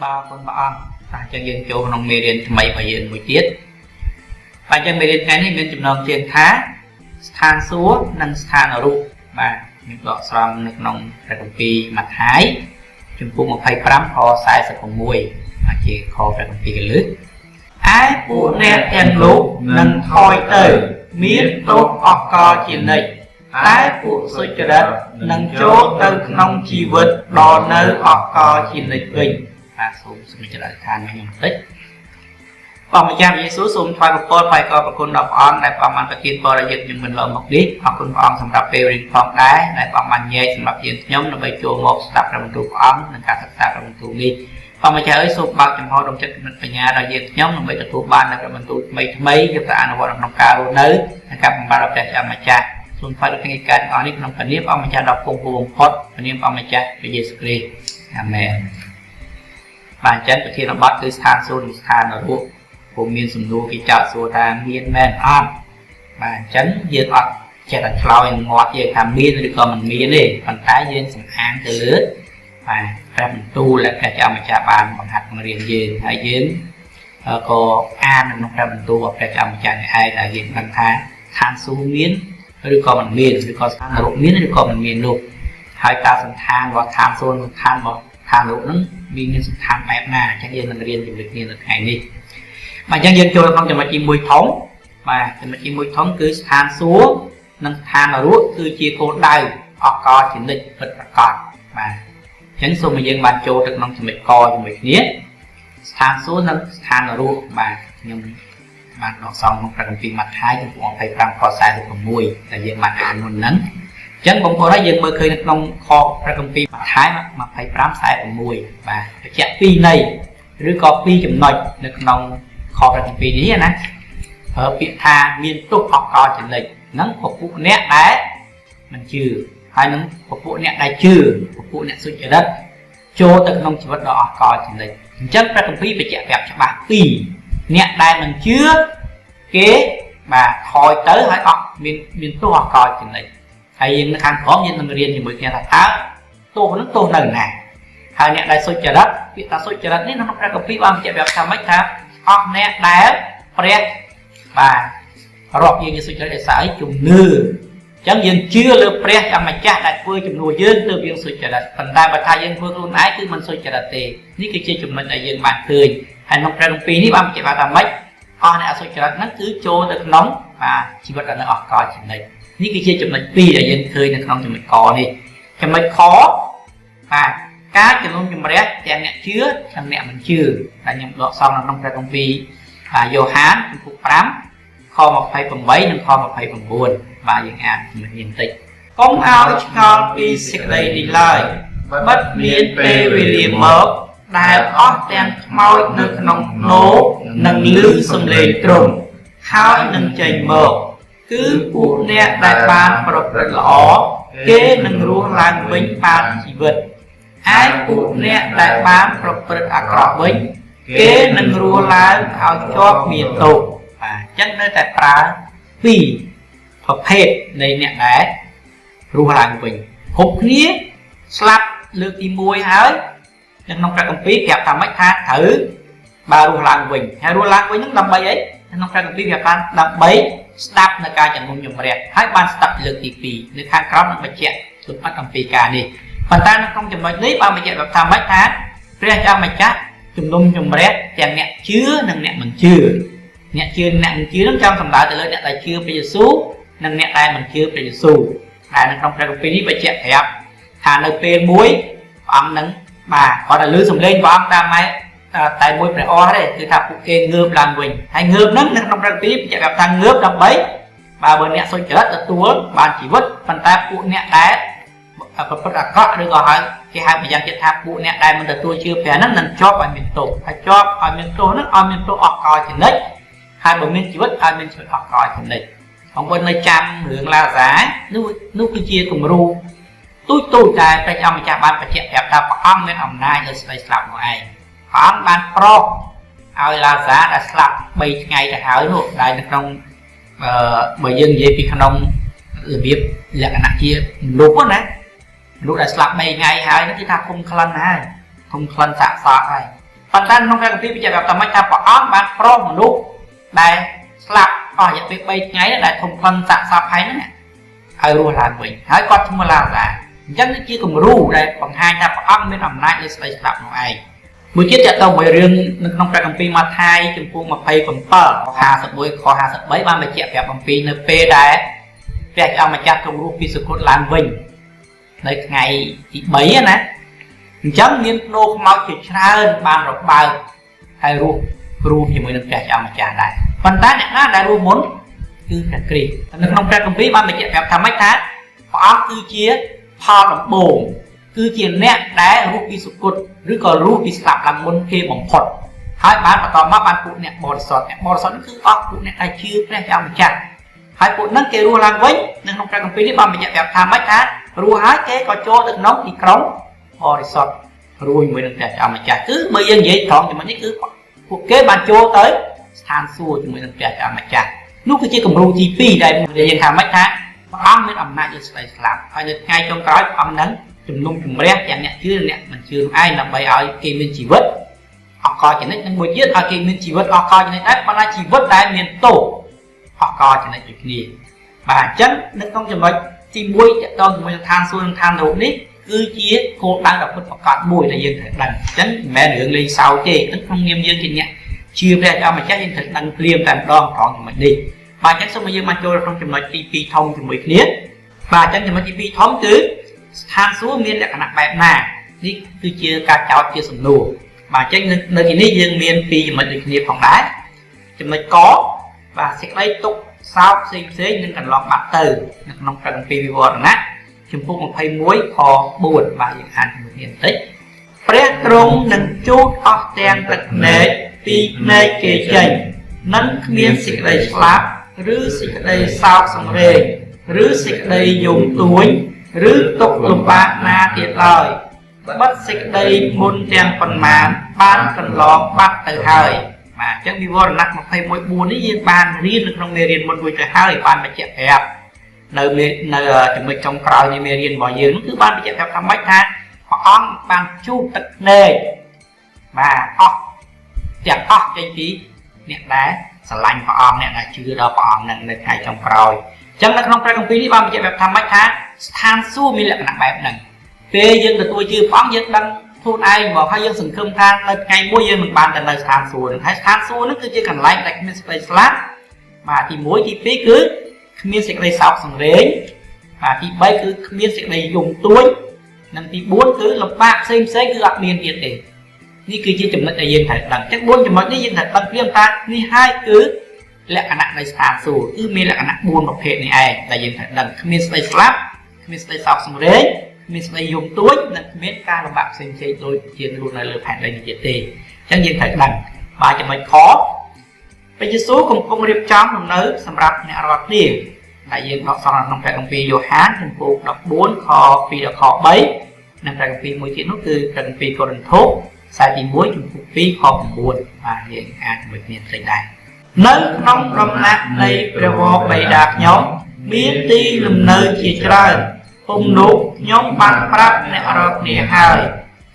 បាទអរគុណព្រះអង្គបាទអញ្ចឹងយើងចូលក្នុងមេរៀនថ្មីរបស់យើងមួយទៀតបាទអញ្ចឹងមេរៀនថ្ងៃនេះមានចំណងជើងថាស្ថានសួគ៌និងស្ថានរូបបាទខ្ញុំដកស្រង់នៅក្នុងព្រះគម្ពីរម៉ាថាយជំពូក25ខ46បាទជាខព្រះគម្ពីរកលឹះឯពួកអ្នកទាំងនោះនឹងថយទៅ មានទោសអកលជានិច្ចតែពួកសុចរិតនឹងចូលទៅក្នុងជីវិតដ៏នៅអកលជានិច្ចវិញបាទសូមសម្រេចអធិដ្ឋានខ្ញុំបន្តិចព្រះម្ចាស់យេស៊ូវសូមថ្វាយបង្គំថ្វាយប្រគុណដល់ព្រះអង្គដែលព្រះអង្គបានប្រទានពរឲ្យយើងខ្ញុំមិនឡងមកនេះអរគុណព្រះអង្គសម្រាប់ពេលវេលាផងដែរដែលព្រះអង្គបានញែកសម្រាប់យើងខ្ញុំដើម្បីចូលមកស្ដាប់ព្រះបន្ទូលព្រះអង្គនិងការសិក្សាព្រះបន្ទូលនេះព្រះម្ចាស់អើយសូមបើកចំហដងចិត្តគំនិតបញ្ញាដល់យើងខ្ញុំដើម្បីទទួលបាននូវព្រះបន្ទូលថ្មីថ្មីយកទៅអនុវត្តក្នុងការរស់នៅនិងការបម្រើដល់ព្រះជាម្ចាស់សូមថ្វាយដល់កិច្ចការទាំងអស់នេះក្នុងព្រះនាមព្រះម្ចាស់ដ៏គង់ពបំផុតព្រះនាមព្រះម្ចាស់ព្រះយេស៊ូវគ្រីស្ទអាមែនបាទអញ្ចឹងប្រធានបទគឺស្ថានសួគ៌និងស្ថាននរកពុំមានសំណួរគេចោទសួរថាមានមែនអត់បាទអញ្ចឹងយើងអត់ចេះតែឆ្លើយងាត់យើងថាមានឬក៏មិនមានទេប៉ុន្តែយើងសំអាងទៅលើបាទព្រះបន្ទូលដែលព្រះជាម្ចាស់បានបង្ហាត់បង្រៀនយើងហើយយើងក៏អានក្នុងព្រះបន្ទូលរបស់ព្រះជាម្ចាស់នេះឯងដែលយើងដឹងថាឋានសួគ៌មានឬក៏មិនមានឬក៏ស្ថាននរកមានឬក៏មិនមាននោះហើយតើសន្តានរបស់ឋានសួគ៌និងឋានរបស់ឋាននរកហ្នឹងមានសន្តានបែបណាអញ្ចឹងយើងនឹងរៀនជាមួយគ្នានៅថ្ងៃនេះបាទអញ្ចឹងយើងចូលក្នុងចំណុចទី1ធំបាទចំណុចទី1ធំគឺស្ថានសួគ៌និងស្ថាននរកគឺជាគោលដៅអកលជានិច្ចពិតប្រាកដបាទអញ្ចឹងសូមឲ្យយើងបានចូលទៅក្នុងចំណុចកជាមួយគ្នាស្ថានសួគ៌និងស្ថាននរកបាទខ្ញុំបានដកស្រង់ក្នុងព្រះគម្ពីរម៉ាថាយជំពូក25ខ46ដែលយើងបានអានមុនហ្នឹងអញ្ចឹងបងប្អូនហើយយើងមើលឃើញនៅក្នុងខព្រះគម្ពីរម៉ាថាយ25 46បាទបញ្ជាក់ពីរន័យឬក៏ពីរចំណុចនៅក្នុងខព្រះគម្ពីរនេះណាប្រើពាក្យថាមានទោសអកលជានិច្ចហ្នឹងពពួកអ្នកដែលមិនជឿហើយនឹងពពួកអ្នកដែលជឿពពួកអ្នកសុចរិតចូលទៅក្នុងជីវិតដ៏អកលជានិច្ចអញ្ចឹងព្រះគម្ពីរបញ្ជាក់ប្រាប់ច្បាស់ពីរអ្នកដែលមិនជឿគេបាទថយទៅហើយអត់មានទោសអកលជានិច្ចហើយយើងនៅខាងក្រោមយើងនឹងរៀនជាមួយគ្នាថាតើទោសហ្នឹងទោសនៅណាហើយអ្នកដែលសុចរិតពាក្យថាសុចរិតនេះក្នុងព្រះគម្ពីរបានបញ្ជាក់ប្រាប់ថាម៉េចថាអស់អ្នកដែលព្រះបាទរាប់យើងជាសុចរិតដោយសារអីជំនឿអញ្ចឹងយើងជឿលើព្រះជាម្ចាស់ដែលធ្វើជំនួសយើងទើបយើងសុចរិតប៉ុន្តែបើថាយើងធ្វើខ្លួនឯងគឺមិនសុចរិតទេនេះគឺជាចំណុចដែលយើងបានឃើញហើយក្នុងព្រះគម្ពីរនេះបានបញ្ជាក់ថាម៉េចអស់អ្នកអសុចរិតហ្នឹងគឺចូលទៅក្នុងបាទជីវិតដែលនៅអស់កលចំណិចនេះគឺជាចំណុច2ដែលយើងឃើញនៅក្នុងចំណុចកនេះចំណុចខបាទការជំនុំជម្រះទាំងអ្នកជឿនិងអ្នកមិនជឿដែលខ្ញុំដកស្រង់នៅក្នុងព្រះគម្ពីរយ៉ូហានជំពូក5ខ28និងខ29បាទយើងអានជាមួយគ្នាបន្តិចកុំឲ្យឆ្ងល់ពីសេចក្តីនេះឡើយបិទមានពេលវេលាមកដែលអស់ទាំងខ្មោចនៅក្នុងភ្នោនិងឮសំឡេងទ្រង់ហើយនឹងចេញមកគឺពួកអ្នកដែលបានប្រព្រឹត្តល្អគេនឹងរស់ឡើងវិញបានជីវិតឯពួកអ្នកដែលបានប្រព្រឹត្តអាក្រក់វិញគេនឹងរស់ឡើងឲ្យជាប់មានទោសបាទអញ្ចឹងនៅតែប្រើពីរប្រភេទនៃអ្នកដែលរស់ឡើងវិញគ្រប់គ្នាស្លាប់លើកទី1ហើយនៅក្នុងព្រះគម្ពីរប្រាប់ថាម៉េចថាត្រូវបើរស់ឡើងវិញហើយរស់ឡើងវិញហ្នឹងដើម្បីអីក្នុងព្រះគម្ពីរប្រាប់ថាដើម្បីស្ដាប់នៅការជំនុំជម្រះហើយបានស្ដាប់លើកទី2នៅខាងក្រោមនឹងបញ្ជាក់លម្អិតអំពីការនេះប៉ុន្តែនៅក្នុងចំណុចនេះបានបញ្ជាក់ប្រាប់ថាម៉េចថាព្រះជាម្ចាស់ជំនុំជម្រះទាំងអ្នកជឿនិងអ្នកមិនជឿអ្នកជឿអ្នកមិនជឿនឹងចង់សំដៅទៅលើអ្នកដែលជឿព្រះយេស៊ូវនិងអ្នកដែលមិនជឿព្រះយេស៊ូវដែលនៅក្នុងព្រះគម្ពីរនេះបញ្ជាក់ប្រាប់ថានៅពេលមួយព្រះអង្គនឹងបាទគាត់តែឮសំឡេងព្រះអង្គតាមម៉ែតែមួយព្រះអស់ទេគឺថាពួកគេងើបឡើងវិញហើយងើបហ្នឹងនៅក្នុងព្រះគម្ពីរបញ្ជាក់ប្រាប់ថាងើបដើម្បីបាទបើអ្នកសុចរិតទទួលបានជីវិតប៉ុន្តែពួកអ្នកដែលប្រព្រឹត្តអាក្រក់ឬក៏ហៅគេហៅម្យ៉ាងទៀតថាពួកអ្នកដែលមិនទទួលជឿព្រះហ្នឹងនឹងជាប់ឲ្យមានទោសហើយជាប់ឲ្យមានទោសហ្នឹងឲ្យមានទោសអស់កលជានិច្ចហើយបើមានជីវិតឲ្យមានជីវិតអស់កលជានិច្ចបងប្អូននៅចាំរឿងឡាសានោះគឺជាគំរូទូចទូចតែព្រះអង្គម្ចាស់បានបញ្ជាក់ប្រាប់ថាព្រះអង្គមានអំណាចលើស្ដីស្លាប់នោះឯងព្រះអង្គបានប្រោសឲ្យឡាសាដែលស្លាប់3ថ្ងៃទៅហើយនោះដែលនៅក្នុងបើយើងនិយាយពីក្នុងរបៀបលក្ខណៈជាមនុស្សណាមនុស្សដែលស្លាប់3ថ្ងៃហើយនោះគឺថាធំក្លិនហើយធំក្លិនសាកសក់ហើយ ប៉ុន្តែក្នុងព្រះគម្ពីរបញ្ជាក់ប្រាប់ថាម៉េចថាព្រះអង្គបានប្រោសមនុស្សដែលស្លាប់អស់រយៈពេល3ថ្ងៃដែលធំក្លិនសាកសពហើយហ្នឹងឲ្យរស់ឡើងវិញហើយគាត់ឈ្មោះឡាសាអញ្ចឹងនេះជាគំរូដែលបង្ហាញថាព្រះអង្គមានអំណាចលើស្ដីស្លាប់នោះឯងមួយទៀតតទៅមួយរឿងនៅក្នុងព្រះគម្ពីរម៉ាថាយជំពូក27 51ខ53បានបញ្ជាក់ប្រាប់អំពីនៅពេលដែលព្រះអង្គម្ចាស់ទ្រង់រស់ពីសុគតឡើងវិញនៅថ្ងៃទី3ណាអញ្ចឹងមានភ្នោខ្មោចជាច្រើនបានរបើកហើយរស់រួមជាមួយនឹងព្រះអង្គម្ចាស់ដែរប៉ុន្តែអ្នកណាដែលរស់មុនគឺព្រះគ្រីស្ទនៅក្នុងព្រះគម្ពីរបានបញ្ជាក់ប្រាប់ថាម៉េចថាព្រះអង្គគឺជាផលដំបូងគឺជាអ្នកដែលរស់ពីសុគតឬក៏រស់ពីស្លាប់ឡើងមុនគេបំផុតហើយបានបន្តមកបានពួកអ្នកបរិសុទ្ធអ្នកបរិសុទ្ធគឺអស់ពួកអ្នកដែលជឿព្រះអង្គម្ចាស់ហើយពួកហ្នឹងគេរស់ឡើងវិញនៅក្នុងព្រះគម្ពីរនេះបានបញ្ជាក់ប្រាប់ថាម៉េចថារស់ហើយគេក៏ចូលទៅក្នុងទីក្រុងបរិសុទ្ធរួចជាមួយនឹងព្រះអង្គម្ចាស់គឺបើយើងនិយាយត្រង់ចំណុចនេះគឺពួកគេបានចូលទៅស្ថានសួគ៌ជាមួយនឹងព្រះអង្គម្ចាស់នោះគឺជាគំរូទី2ដែលយើងថាម៉េចថាព្រះអង្គមានអំណាចលើស្ដីស្លាប់ហើយនៅថ្ងៃចុងក្រោយព្រះអង្គនឹងជំនុំជម្រះទាំងអ្នកជឿនិងអ្នកមិនជឿនោះឯងដើម្បីឲ្យគេមានជីវិតអកលចំណិចនិងមួយទៀតឲ្យគេមានជីវិតអកលចំណិចដែរប៉ុន្តែជីវិតដែលមានទោសអកលចំណិចដូចគ្នាបាទអញ្ចឹងនៅក្នុងចំណុចទី1តកតងជាមួយនឹងឋានសួគ៌និងឋាននរកនេះគឺជាគោលដៅដ៏ពិតប្រាកដមួយដែលយើងត្រូវដឹងអញ្ចឹងមិនមែនរឿងលេងសើចទេក្នុងនាមយើងជាអ្នកជឿព្រះអង្គម្ចាស់យើងត្រូវដឹងភ្លាមតែម្ដងត្រង់ចំណុចនេះបាទអញ្ចឹងសូមឲ្យយើងមកចូលក្នុងចំណុចទី2ធំជាមួយគ្នាបាទអញ្ចឹងចំណុចទី2ធំគឺស្ថានសួគ៌មានលក្ខណៈបែបណានេះគឺជាការចោទជាសំណួរបាទអញ្ចឹងនៅទីនេះយើងមានពីរចំណុចដូចគ្នាផងដែរចំណុចកបាទសេចក្តីទុក្ខសោកផ្សេងផ្សេងនឹងកន្លងបាត់ទៅនៅក្នុងព្រះគម្ពីរវិវរណៈជំពូក21ខ4បាទយើងអានជាមួយគ្នាបន្តិចព្រះទ្រង់នឹងជូតអស់ទាំងទឹកភ្នែកពីភ្នែកគេចេញនឹងគ្មានសេចក្តីស្លាប់ឬសេចក្តីសោកសង្រេងឬសេចក្តីយំទួញឬទុក្ខលំបាកណាទៀតឡើយបិទសេចក្តីមុនទាំងប៉ុន្មានបានកន្លងបាត់ទៅហើយបាទអញ្ចឹងវិវរណៈ21:4នេះយើងបានរៀននៅក្នុងមេរៀនមុនរួចទៅហើយបានបញ្ជាក់ប្រាប់នៅចំណុចចុងក្រោយនៃមេរៀនរបស់យើងគឺបានបញ្ជាក់ប្រាប់ថាម៉េចថាព្រះអង្គបានជូតទឹកភ្នែកបាទអស់ទាំងអស់ចេញពីអ្នកដែលស្រឡាញ់ព្រះអង្គអ្នកដែលជឿដល់ព្រះអង្គនឹងនៅថ្ងៃចុងក្រោយអញ្ចឹងនៅក្នុងព្រះគម្ពីរនេះបានបញ្ជាក់ប្រាប់ថាម៉េចថាស្ថានសួគ៌មានលក្ខណៈបែបហ្នឹងពេលយើងទទួលជឿព្រះអង្គយើងដឹងខ្លួនឯងមកហើយយើងសង្ឃឹមថានៅថ្ងៃមួយយើងនឹងបានទៅនៅស្ថានសួគ៌ហ្នឹងហើយស្ថានសួគ៌ហ្នឹងគឺជាកន្លែងដែលគ្មានសេចក្តីស្លាប់បាទទី1ទី2គឺគ្មានសេចក្តីសោកសង្រេងបាទទី3គឺគ្មានសេចក្តីយំទួញនិងទី4គឺលំបាកផ្សេងផ្សេងគឺអត់មានទៀតទេនេះគឺជាចំណុចដែលយើងត្រូវដឹងអញ្ចឹង4ចំណុចនេះយើងត្រូវដឹងភ្លាមថានេះហើយគឺលក្ខណៈនៃស្ថានសួគ៌គឺមានលក្ខណៈ4ប្រភេទនេះឯងដែលយើងត្រូវដឹងគ្មានសេចក្តីស្លាប់គ្មានសេចក្តីសោកសង្រេងគ្មានសេចក្តីយំទួញនិងគ្មានការលំបាកផ្សេងផ្សេងដូចជារស់នៅលើផែនដីនេះទៀតទេអញ្ចឹងយើងត្រូវដឹងបាទចំណុចខព្រះយេស៊ូវកំពុងរៀបចំលំនៅសម្រាប់អ្នករាល់គ្នាដែលយើងដកស្រង់ក្នុងព្រះគម្ពីរយ៉ូហានជំពូក14ខ2ដល់ខ3និងព្រះគម្ពីរមួយទៀតនោះគឺព្រះគម្ពីរកូរិនថូសខ្សែទី1ជំពូក2ខ9បាទយើងអាចជាមួយគ្នាផ្សេងដែរនៅក្នុងដំណាក់នៃព្រះវរបិតាខ្ញុំមានទីលំនៅជាច្រើនពុំនោះខ្ញុំបានប្រាប់អ្នករាល់គ្នាហើយ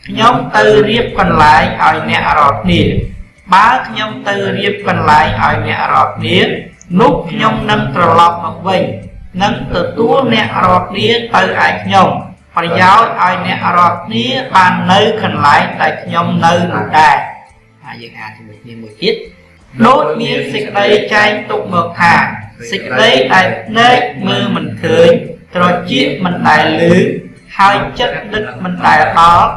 ខ្ញុំទៅរៀបកន្លែងឲ្យអ្នករាល់គ្នាបើខ្ញុំទៅរៀបកន្លែងឲ្យអ្នករាល់គ្នានោះខ្ញុំនឹងត្រឡប់មកវិញនឹងទទួលអ្នករាល់គ្នាទៅឯខ្ញុំប្រយោជន៍ឲ្យអ្នករាល់គ្នាបាននៅកន្លែងដែលខ្ញុំនៅនោះដែរហើយយើងអានជាមួយគ្នាមួយទៀតដូចមានសេចក្តីចែងទុកមកថាសេចក្តីដែលភ្នែកមើលមិនឃើញត្រចៀកមិនដែលឮហើយចិត្តនឹកមិនដែលដល់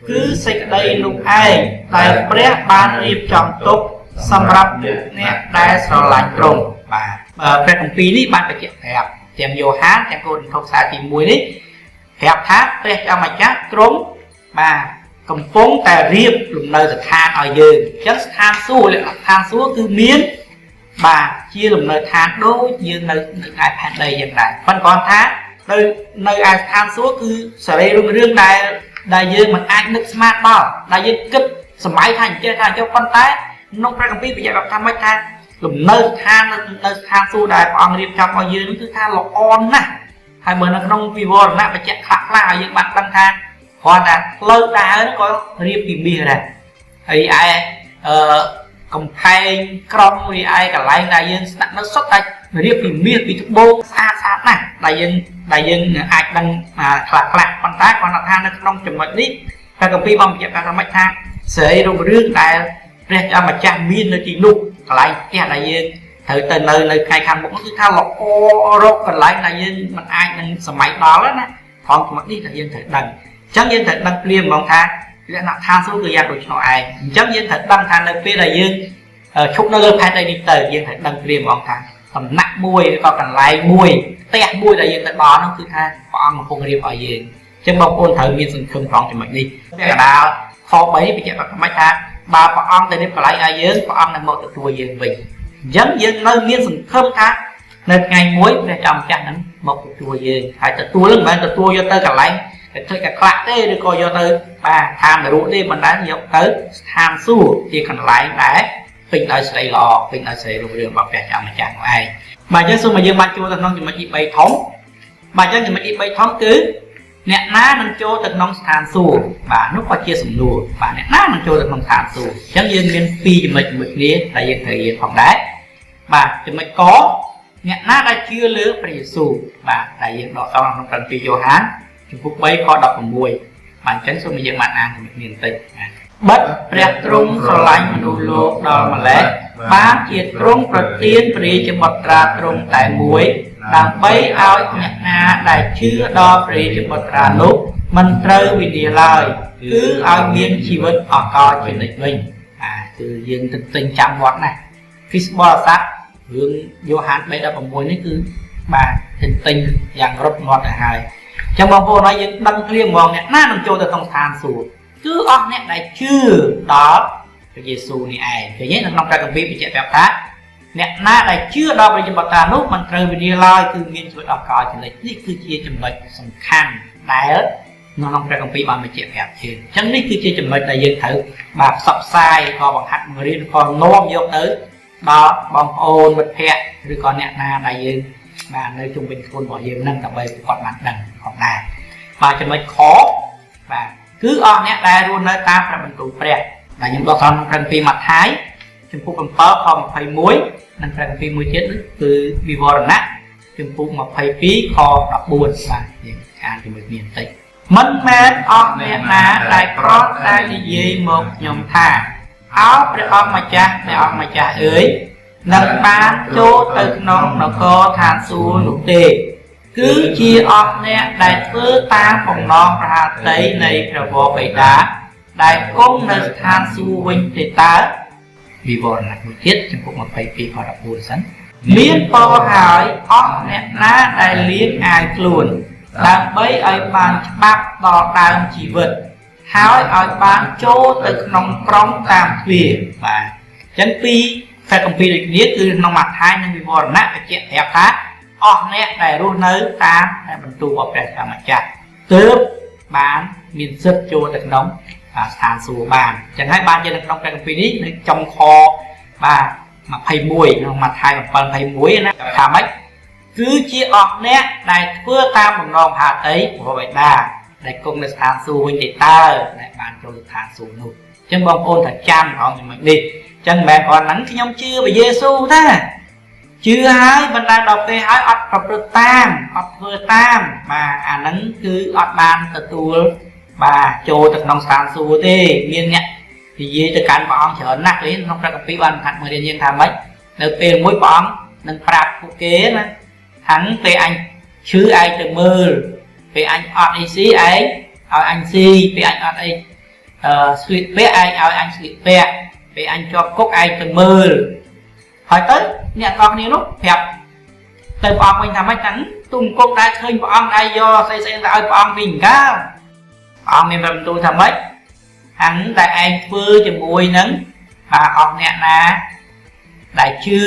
គឺសេចក្តីនោះឯងដែលព្រះបានរៀបចំទុកសម្រាប់អ្នកដែលស្រឡាញ់ទ្រង់បាទព្រះគម្ពីរនេះបានបញ្ជាក់ប្រាប់ទាំងយ៉ូហានទាំងកូរិនថូសខ្សែទី1នេះប្រាប់ថាព្រះអង្គម្ចាស់ទ្រង់បាទកំពុងតែរៀបលំនៅស្ថានឲ្យយើងអញ្ចឹងស្ថានសួគ៌លក្ខណៈស្ថានសួគ៌គឺមានបាទជាលំនៅឋានដូចយើងនៅឯផែនដីយ៉ាងដែរប៉ុន្តែគ្រាន់ថានៅឯស្ថានសួគ៌គឺសេរីរុងរឿងដែលយើងមិនអាចនឹកស្មានដល់ដែលយើងគិតសម័យថាអញ្ចេះថាអញ្ចឹងប៉ុន្តែក្នុងព្រះគម្ពីរបញ្ជាក់ប្រាប់ថាម៉េចថាលំនៅឋាននៅស្ថានសួគ៌ដែលព្រះអង្គរៀបចំឲ្យយើងគឺថាល្អណាស់ហើយមើលនៅក្នុងវិវរណៈបញ្ជាក់ខ្លះខ្លះឲ្យយើងបានដឹងថាគ្រាន់តែផ្លូវដើរក៏រៀបពីមាសដែរ ហើយឯអឺកំផែងក្រុងរីឯកន្លែងដែលយើងស្នាក់នៅសុទ្ធតែរៀបពីមាសពីត្បូងស្អាតស្អាតណាស់ដែលយើងអាចដឹងខ្លះខ្លះប៉ុន្តែគាត់ថានៅក្នុងចំណុចនេះព្រះគម្ពីរបានបញ្ជាក់ថាម៉េចថាសេរីរុងរឿងដែលព្រះអម្ចាស់មាននៅទីនោះកន្លែងផ្ទះដែលយើងត្រូវទៅនៅនៅថ្ងៃខាងមុខនោះគឺថាល្អរកកន្លែងដែលយើងមិនអាចនឹងសម័យដល់ណាផងចំណុចនេះដែលយើងត្រូវដឹងអញ្ចឹងយើងត្រូវដឹងភ្លាមហ្មងថាលក្ខណៈឋានសួគ៌គឺយ៉ាងដូច្នោះឯងអញ្ចឹងយើងត្រូវដឹងថានៅពេលដែលយើងឈប់នៅលើផែនដីនេះទៅយើងត្រូវដឹងភ្លាមហ្មងថាសំណាក់មួយឬក៏កន្លែងមួយផ្ទះមួយដែលយើងទៅដល់នោះគឺថាព្រះអង្គកំពុងរៀបឲ្យយើងអញ្ចឹងបងប្អូនត្រូវមានសង្ឃឹមត្រង់ចំណុចនេះពាក់កណ្ដាលខ3នេះបញ្ជាក់ថាម៉េចថាបើព្រះអង្គទៅរៀបកន្លែងឲ្យយើងព្រះអង្គនឹងមកទទួលយើងវិញអញ្ចឹងយើងនៅមានសង្ឃឹមថានៅថ្ងៃមួយព្រះចំចាស់នឹងមកទទួលយើងហើយទទួលនឹងមិនមែនទទួលយកទៅកន្លែងតែធ្វើតែខ្លាក់ទេឬក៏យកទៅបាទឋាននរកទេមិនដែលយកទៅស្ថានសួគ៌ជាកន្លែងដែលពេញដោយសេរីល្អពេញដោយសេរីរុងរឿងរបស់ព្រះចាំម្ចាស់នោះឯងបាទអញ្ចឹងសូមឲ្យយើងបានចូលទៅក្នុងចំណុចទី3ធំបាទអញ្ចឹងចំណុចទី3ធំគឺអ្នកណានឹងចូលទៅក្នុងស្ថានសួគ៌បាទនោះក៏ជាសំណួរបាទអ្នកណានឹងចូលទៅក្នុងស្ថានសួគ៌អញ្ចឹងយើងមាន2ចំណុចជាមួយគ្នាដែលយើងត្រូវរៀនផងដែរបាទចំណុចកអ្នកណាដែលជឿលើព្រះយេស៊ូវបាទដែលយើងដកស្រង់ក្នុងព្រះគម្ពីរយ៉ូហានជំពូក3ខ16បាទអញ្ចឹងសូមឲ្យយើងបានអានជាមួយគ្នាបន្តិចបាទបិទព្រះទ្រង់ស្រឡាញ់មនុស្សលោកដល់ម្ល៉េះបានជាទ្រង់ប្រទានព្រះរាជបុត្រាទ្រង់តែមួយដើម្បីឲ្យអ្នកណាដែលជឿដល់ព្រះរាជបុត្រានោះមិនត្រូវវិនាសឡើយគឺឲ្យមានជីវិតអកលជានិច្ចវិញបាទគឺយើងទន្ទិញចាំវត្តណាគ្រីស្ទបរិស័ទរឿងយ៉ូហាន3:16នេះគឺបាទទន្ទិញយ៉ាងរត់មាត់ទៅហើយអញ្ចឹងបងប្អូនហើយយើងដឹងភ្លាមហ្មងអ្នកណានឹងចូលទៅក្នុងស្ថានសួគ៌គឺអស់អ្នកដែលជឿដល់ព្រះយេស៊ូវនេះឯងឃើញទេនៅក្នុងព្រះគម្ពីរបញ្ជាក់ប្រាប់ថាអ្នកណាដែលជឿដល់ព្រះយេស៊ូវតានោះមិនត្រូវវិនាសឡើយគឺមានជីវិតអស់កលជានិច្ចនេះគឺជាចំណុចសំខាន់ដែលក្នុងព្រះគម្ពីរបានបញ្ជាក់ប្រាប់យើងអញ្ចឹងនេះគឺជាចំណុចដែលយើងត្រូវបាទផ្សព្វផ្សាយក៏បង្ហាត់បង្រៀនក៏នាំយកទៅដល់បងប្អូនមិត្តភ័ក្តិឬក៏អ្នកណាដែលយើងបាទនៅជុំវិញខ្លួនរបស់យើងនឹងដើម្បីពួកគាត់បានដឹងផងដែរបាទចំណុចខបាទគឺអស់អ្នកដែលរស់នៅតាមព្រះបន្ទូលព្រះដែលខ្ញុំដកស្រង់ក្នុងព្រះគម្ពីរម៉ាថាយជំពូក7ខ21និងព្រះគម្ពីរមួយទៀតគឺវិវរណៈជំពូក22ខ14បាទយើងអានជាមួយគ្នាបន្តិចមិនមែនអស់អ្នកណាដែលប្រោះតែនិយាយមកខ្ញុំថាអោព្រះអង្គម្ចាស់ព្រះអង្គម្ចាស់អើយនឹងបានចូលទៅក្នុងនគរឋានសួគ៌នោះទេគឺជាអស់អ្នកដែលធ្វើតាមបំណងព្រះហឫទ័យនៃព្រះវរបិតាដែលគង់នៅស្ថានសួគ៌វិញទេតើវិវរណៈមួយទៀតចំពោះ22ខ14សិនមានពរហើយអស់អ្នកណាដែលលាងអាយខ្លួនដើម្បីឲ្យបានច្បាប់ដល់ដើមជីវិតហើយឲ្យបានចូលទៅក្នុងក្រុងតាមទ្វារបាទអញ្ចឹងពីរព្រះគម្ពីរដូចគ្នាគឺក្នុងម៉ាថាយនិងវិវរណៈបញ្ជាក់ប្រាប់ថាអស់អ្នកដែលរស់នៅតាមបន្ទូលរបស់ព្រះធម្មចាស់ទើបបានមានសិទ្ធិចូលទៅក្នុងស្ថានសួគ៌បានអញ្ចឹងហើយបានជានៅក្នុងព្រះគម្ពីរនេះនៅចុងខបាទ21ក្នុងម៉ាថាយ7:21ណាថាម៉េចគឺជាអស់អ្នកដែលធ្វើតាមបំណងព្រះហឫទ័យព្រះបិតាដែលគង់នៅស្ថានសួគ៌វិញទេតើដែលបានចូលស្ថានសួគ៌នោះអញ្ចឹងបងប្អូនត្រូវចាំត្រង់ចំណុចនេះអញ្ចឹងមិនមែនគ្រាន់ហ្នឹងខ្ញុំជឿព្រះយេស៊ូវទេជឿហើយមិនដែលដល់ពេលហើយអត់ប្រព្រឹត្តតាមអត់ធ្វើតាមបាទអាហ្នឹងគឺអត់បានទទួលបាទចូលទៅក្នុងស្ថានសួគ៌ទេមានអ្នកនិយាយទៅកាន់ព្រះអង្គច្រើនណាស់ទេក្នុងព្រះគម្ពីរបានហាត់មករៀនយើងថាម៉េចនៅពេលមួយព្រះអង្គនឹងប្រាប់ពួកគេណាថាពេលអញឈឺឯងទៅមើលពេលអញអត់អីស៊ីឯងឲ្យអញស៊ីពេលអញអត់អីអឺស្លៀកពាក់ឯងឲ្យអញស្លៀកពាក់ពេលអញជាប់គុកឯងទៅមើលហើយទៅអ្នកទាំងគ្នានោះប្រាប់ទៅព្រះអង្គវិញថាម៉េចថាទូង្គមដែលឃើញព្រះអង្គដែរយកស្អីស្អីទៅឲ្យព្រះអង្គវិញកាលព្រះអង្គមានបន្ទូលថាម៉េចហាំងតែឯងធ្វើជាមួយនឹងបាទអស់អ្នកណាដែលជឿ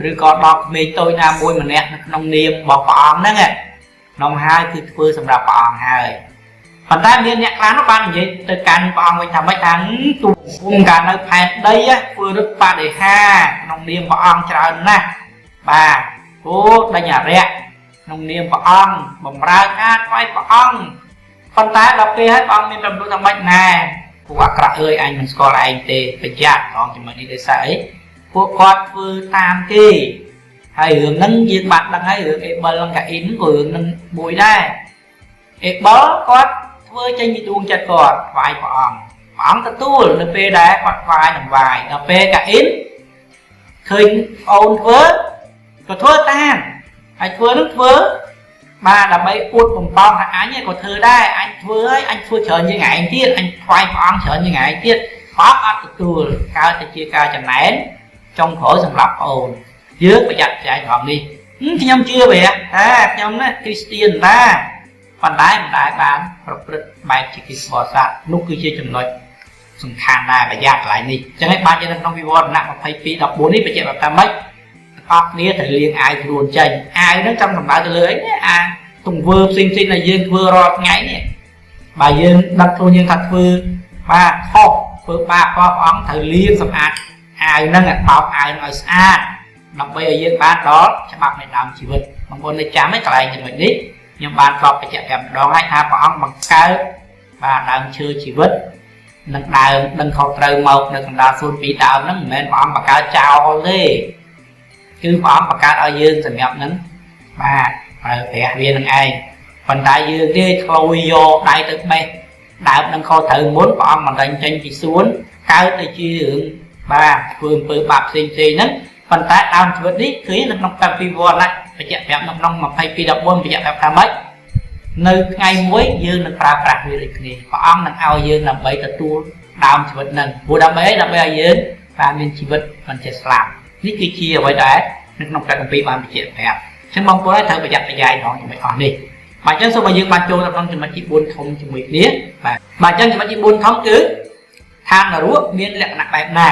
ឬក៏ដល់ក្មេងតូចណាមួយម្នាក់នៅក្នុងនាមរបស់ព្រះអង្គហ្នឹងក្នុងហើយគឺធ្វើសម្រាប់ព្រះអង្គហើយប៉ុន្តែមានអ្នកខ្លះនោះបាននិយាយទៅកាន់ព្រះអង្គវិញថាម៉េចថាទូង្គមកាលនៅផែនដីធ្វើរឹតបដិហាក្នុងនាមព្រះអង្គច្រើនណាស់បាទអូដេញអរិយក្នុងនាមព្រះអង្គបំរើការថ្វាយព្រះអង្គប៉ុន្តែដល់ពេលហើយព្រះអង្គមានប្រំលឹកថាម៉េចណែ ពួកអាក្រក់អើយអញមិនស្គាល់ឯងទេប្រយ័ត្នត្រង់ចំណុចនេះដោយសារអីពួកគាត់ធ្វើតាមគេហើយរឿងហ្នឹងយើងបានដឹងហើយរឿងអេបិលនិងកាអ៊ីនក៏រឿងហ្នឹងមួយដែរអេបិលគាត់ធ្វើចេញពីដួងចិត្តគាត់ថ្វាយព្រះអង្គព្រះអង្គទទួលនៅពេលដែលគាត់ថ្វាយនឹងវាយដល់ពេលកាអ៊ីនឃើញអូនធ្វើក៏ធ្វើតាមហើយធ្វើនឹងធ្វើបាទដើម្បីអួតបំប៉ោងថាអញក៏ធ្វើដែរអញធ្វើហើយអញធ្វើច្រើនជាងឯងទៀតអញថ្វាយព្រះអង្គច្រើនជាងឯងទៀតព្រះអង្គអត់ទទួលកើតទៅជាការចំណែនចុងក្រោយសម្រាប់ប្អូនយើងប្រយ័ត្នប្រយែងត្រង់នេះខ្ញុំជឿព្រះថាខ្ញុំណាគ្រីស្ទៀនតាប៉ុន្តែមិនដែលបានប្រព្រឹត្តបែបជាគ្រីស្ទបរិស័ទនោះគឺជាចំណុចសំខាន់ដែរប្រយ័ត្នកន្លែងនេះអញ្ចឹងឯងបានជានៅក្នុងវិវរណៈ22:14នេះបញ្ជាក់ថាម៉េចអស់គ្នាត្រូវលាងអាវខ្លួនចេញអាវហ្នឹងចង់សំដៅទៅលើអីអាទង្វើផ្សេងៗដែលយើងធ្វើរាល់ថ្ងៃនេះបើយើងដឹងខ្លួនយើងថាធ្វើបាទខុសធ្វើបាបព្រះអង្គត្រូវលាងសម្អាតអាវហ្នឹងបោកអាវហ្នឹងឲ្យស្អាតដើម្បីឲ្យយើងបានដល់ច្បាប់នៃដើមជីវិតបងប្អូននៅចាំឯកន្លែងចំណុចនេះខ្ញុំបានធ្លាប់បញ្ជាក់5ម្ដងហើយថាព្រះអង្គបង្កើតបាទដើមឈើជីវិតនិងដើមដឹងខុសត្រូវមកនៅកណ្ដាលសួនពីរដើមហ្នឹងមិនមែនព្រះអង្គបង្កើតចោលទេគឺព្រះអង្គបង្កើតឲ្យយើងសម្រាប់ហ្នឹងបាទប្រើប្រាស់វានឹងឯងប៉ុន្តែយើងទេឆ្លយយកដៃទៅបេះដើមនឹងខុសត្រូវមុនព្រះអង្គមិនដេញចេញពីសួនកើតទៅជារឿងបាទធ្វើអំពើបាបផ្សេងផ្សេងហ្នឹងប៉ុន្តែដើមជីវិតនេះគឺនៅក្នុងកាពីវរណៈបញ្ជាក់ប្រាប់នៅក្នុង22:14បញ្ជាក់ប្រាប់ថាម៉េចនៅថ្ងៃមួយយើងនឹងប្រើប្រាស់វាដូចគ្នាព្រះអង្គនឹងឲ្យយើងដើម្បីទទួលដើមជីវិតហ្នឹងព្រោះដើម្បីដើម្បីឲ្យយើងបាទមានជីវិតមិនចេះស្លាប់នេះគឺជាអ្វីដែលនៅក្នុងព្រះគម្ពីរបានបញ្ជាក់ប្រាប់អញ្ចឹងបងប្អូនត្រូវប្រយ័ត្នប្រយែងផងចំណុចអស់នេះបាទអញ្ចឹងសូមឲ្យយើងបានចូលទៅក្នុងចំណុចទី4ធំជាមួយគ្នាបាទបាទអញ្ចឹងចំណុចទី4ធំគឺឋាននរកមានលក្ខណៈបែបណា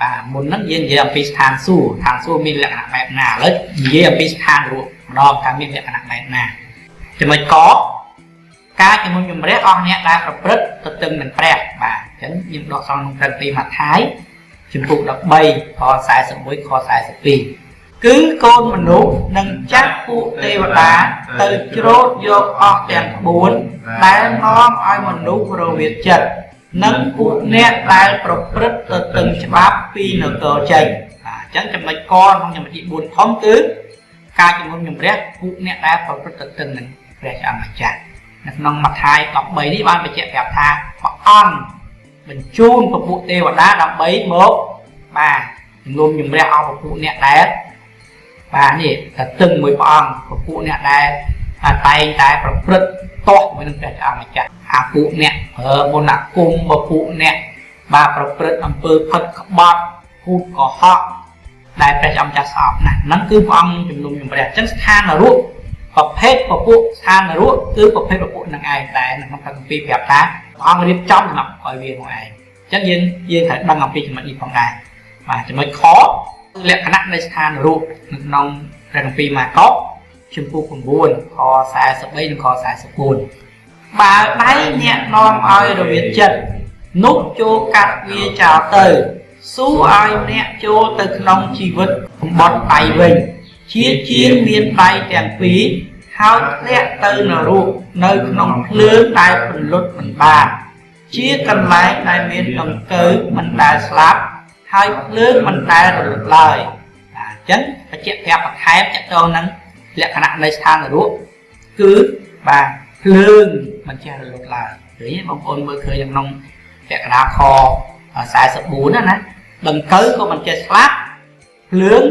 បាទមុនហ្នឹងយើងនិយាយអំពីស្ថានសួគ៌ឋានសួគ៌មានលក្ខណៈបែបណាឥឡូវនិយាយអំពីស្ថាននរកម្ដងថាមានលក្ខណៈបែបណាចំណុចកការជំនុំជម្រះអស់អ្នកដែលប្រព្រឹត្តទៅទឹងនឹងព្រះបាទអញ្ចឹងយើងដកស្រង់ក្នុងព្រះគម្ពីរម៉ាថាយជំពូក13ខ41ខ42គឺកូនមនុស្សនឹងចាត់ពួកទេវតាទៅច្រូតយកអស់ទាំង4ដែលនាំឲ្យមនុស្សរវាចិត្តនិងពួកអ្នកដែលប្រព្រឹត្តទៅទឹងច្បាប់ពីនគរចេញបាទអញ្ចឹងចំណុចកក្នុងចំណុចទី4ធំគឺការជំនុំជម្រះពួកអ្នកដែលប្រព្រឹត្តទៅទឹងនឹងព្រះជាម្ចាស់នៅក្នុងម៉ាថាយ13នេះបានបញ្ជាក់ប្រាប់ថាព្រះអង្គបញ្ជូនពពួកទេវតាដើម្បីមកបាទជំនុំជម្រះអស់ពពួកអ្នកដែលបាទនេះតែទឹងមួយព្រះអង្គពពួកអ្នកដែលតែងតែប្រព្រឹត្តទាស់ជាមួយនឹងព្រះជាម្ចាស់អាពួកអ្នកប្រើមន្តអាគមពពួកអ្នកបាទប្រព្រឹត្តអំពើផិតក្បត់គូតកុហកដែលព្រះជាម្ចាស់ស្អប់ណាស់ហ្នឹងគឺព្រះអង្គជំនុំជម្រះអញ្ចឹងស្ថាននរកប្រភេទពពួកស្ថាននរកគឺប្រភេទពពួកនឹងឯងតែនៅក្នុងព្រះគម្ពីរប្រាប់ថាព្រះអង្គរៀបចំសម្រាប់ឲ្យវាមកឯងអញ្ចឹងយើងត្រូវដឹងអំពីចំណុចនេះផងដែរបាទចំណុចខលក្ខណៈនៃស្ថាននរកនៅក្នុងព្រះគម្ពីរម៉ាកុសជំពូក9ខ43និងខ44បើដៃអ្នកនាំឲ្យរវាចិត្តនោះចូលកាត់វាចោលទៅស៊ូឲ្យអ្នកចូលទៅក្នុងជីវិតកំបត់ដៃវិញជាជាងមានដៃទាំងពីរហើយធ្លាក់ទៅនរកនៅក្នុងភ្លើងដែលពន្លត់មិនបានជាកន្លែងដែលមានដង្កូវមិនដែលស្លាប់ហើយភ្លើងមិនដែលរលត់ឡើយបាទអញ្ចឹងបញ្ជាក់ប្រាប់បន្ថែមទាក់ទងនឹងលក្ខណៈនៃស្ថាននរកគឺបាទភ្លើងមិនចេះរលត់ឡើយឃើញបងប្អូនមើលឃើញក្នុងពាក្យកណ្ដាលខ44ណាដង្កូវក៏មិនចេះស្លាប់ភ្លើង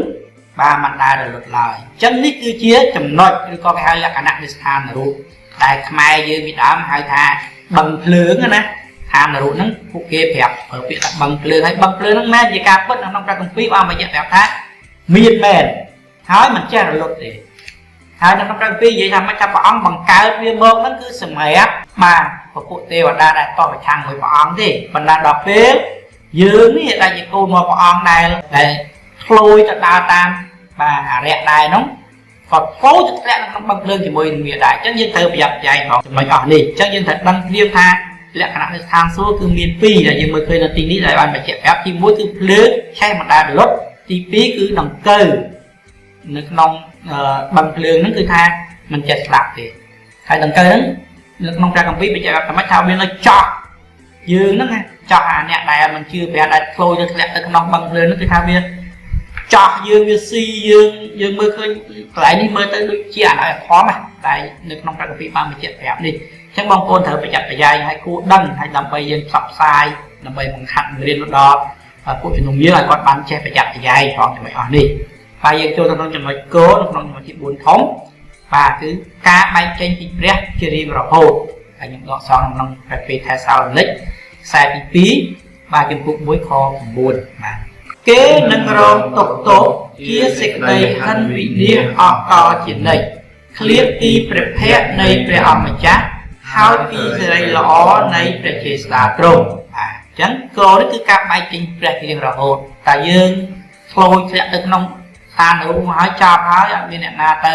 បាទមិនដែលរលត់ឡើយអញ្ចឹងនេះគឺជាចំណុចឬក៏គេហៅលក្ខណៈនៃស្ថាននរកដែលខ្មែរយើងពីដើមហៅថាបឹងភ្លើងណាស្ថាននរកហ្នឹងពួកគេប្រាប់ប្រើពាក្យថាបឹងភ្លើងហើយបឹងភ្លើងហ្នឹងមែនជាការពិតនៅក្នុងព្រះគម្ពីរបានបញ្ជាក់ប្រាប់ថាមានមែនហើយមិនចេះរលត់ទេហើយនៅក្នុងព្រះគម្ពីរនិយាយថាមិនថាព្រះអង្គបង្កើតវាមកហ្នឹងគឺសម្រាប់បាទពពួកទេវតាដែលតបប្រឆាំងមួយព្រះអង្គទេប៉ុន្តែដល់ពេលយើងនេះដែលជាកូនមកព្រះអង្គដែលធ្លួយទៅដើរតាមបាទអរិយដែរនោះគាត់ធ្លួយទៅធ្លាក់នៅក្នុងបឹងភ្លើងជាមួយនឹងវាដែរអញ្ចឹងយើងត្រូវប្រយ័ត្នប្រយែងផងចំណុចអស់នេះអញ្ចឹងយើងត្រូវដឹងគ្នាថាលក្ខណៈនៃស្ថានសួគ៌គឺមានពីរដែលយើងមើលឃើញនៅទីនេះដែលបានបញ្ជាក់ប្រាប់ទី1គឺភ្លើងឆេះមិនដែលរលត់ទី2គឺដង្កូវនៅក្នុងបឹងភ្លើងហ្នឹងគឺថាមិនចេះស្លាប់ទេហើយដង្កូវហ្នឹងនៅក្នុងព្រះគម្ពីរបញ្ជាក់ប្រាប់ថាម៉េចថាវានៅចោះយើងហ្នឹងណា ចោះអាអ្នកដែលមិនជឿព្រះដែលធ្លោទៅធ្លាក់ទៅក្នុងបឹងភ្លើងនោះគឺថាវាចោះយើងវាស៊ីយើងយើងមើលឃើញកន្លែងនេះមើលទៅដូចជាអនាធម៌តែនៅក្នុងព្រះគម្ពីរបានបញ្ជាក់ប្រាប់នេះអញ្ចឹងបងប្អូនត្រូវប្រយ័ត្នប្រយែងហើយគួរដឹងហើយដើម្បីយើងផ្សព្វផ្សាយដើម្បីបង្ហាត់បង្រៀនដល់ពួកជំនុំយើងឲ្យគាត់បានចេះប្រយ័ត្នប្រយែងផងចំណុចអស់នេះហើយយើងចូលទៅក្នុងចំណុចគោលក្នុងចំណុចទី4ធំបាទគឺការបែកចេញពីព្រះជារៀងរហូតហើយខ្ញុំដកស្រង់ក្នុងព្រះពីថេសាឡូនីកខ្សែទី2បាទជំពូក1ខ9បាទគេនឹងរងទុក្ខទោសជាសេចក្តីហិនវិនាសអស់កលជានិច្ចឃ្លាតពីព្រះភ័ក្ត្រនៃព្រះអម្ចាស់ហើយពីសិរីល្អនៃព្រះចេស្តាទ្រង់បាទអញ្ចឹងគោលនេះគឺការបែកចេញព្រះជារៀងរហូតតែយើងធ្លោយធ្លាក់ទៅក្នុងឋានរូបហើយចប់ហើយអត់មានអ្នកណាទៅ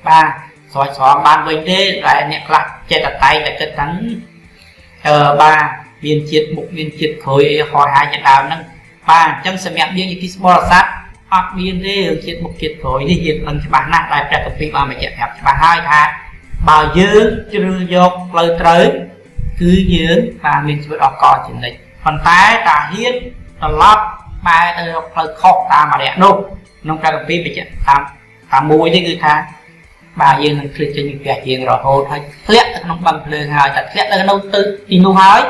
បាទស្រោចស្រង់បានវិញទេតែអ្នកខ្លះចេះតែតែងតែគិតថាបាទមានជាតិមុខមានជាតិក្រោយអីហោះហើរជាដើមហ្នឹងបាទអញ្ចឹងសម្រាប់យើងជាគិសបរិស័ទអត់មានទេរឿងជាតិមុខជាតិក្រោយនេះយើងដឹងច្បាស់ណាស់តែព្រះគម្ពីរបានបញ្ជាក់ប្រាប់ច្បាស់ហើយថាបើយើងជ្រើសយកផ្លូវត្រូវគឺយើងបាទមានជីវិតអស់កលជានិច្ចប៉ុន្តែតាហ៊ានត្រឡប់បែរទៅផ្លូវខុសតាមអរិយនោះក្នុងព្រះគម្ពីរបញ្ជាក់តាមមួយនេះគឺថាបាទយើងនឹងធ្លាក់ចេញពីព្រះជាងរហូតហើយធ្លាក់ទៅក្នុងបឹងភ្លើងហើយតែធ្លាក់ទៅក្នុងទៅទីនោះហើយ